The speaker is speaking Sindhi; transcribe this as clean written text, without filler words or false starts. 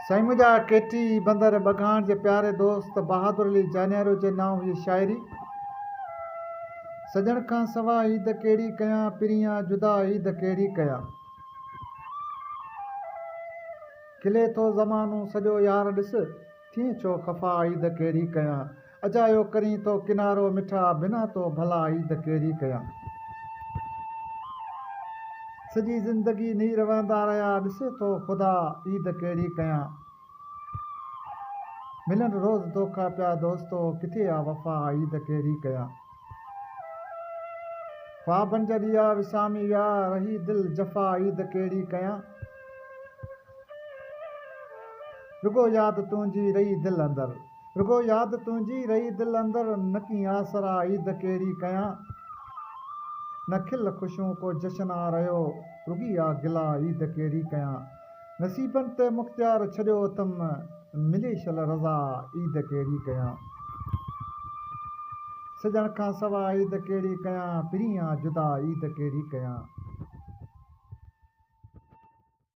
سائين منهنجا ڪيٽي بندر ٻگهاڻ جي پياري دوست بهادر علي جانيارو جي نانء هيء شاعري. سڄڻ کان سوا عيد ڪهڙي ڪيان، پرين آ جدا عيد ڪهڙي ڪيان. کلي ٿو زمانو سڄو يار ڏس، ٿئين ڇو خفا عيد ڪهڙي ڪيان. اجايو ڪرين ٿو ڪنارو مٺا، بنا تو ڀلا عيد ڪهڙي ڪيان. سڄي زندگي نير وهندا رهيا، ڏسي ٿو خدا عيد ڪهڙي ڪيان. ملن روز دوکا پيا دوستو، ڪٿي آ وفا عيد ڪهڙي ڪيان. خوابن جا ڏيئا وسامي ويا، رهي دل جفا عيد ڪهڙي ڪيان. رڳو ياد تنهنجي رهي دل اندر. رڳو ياد تنهنجي رهي دل اندر نه ڪي آسرا عيد ڪهڙي ڪيان نه کل خوشيون ڪو جشن آ رهيو رڳي آ گلا عيد ڪهڙي ڪيان نصيبن تي مختيار ڇڏيو اٿم ملي شل رضا عيد ڪهڙي ڪيان سڄڻ کان سوا عيد ڪهڙي ڪيان پرين آ جدا عيد ڪهڙي ڪيان.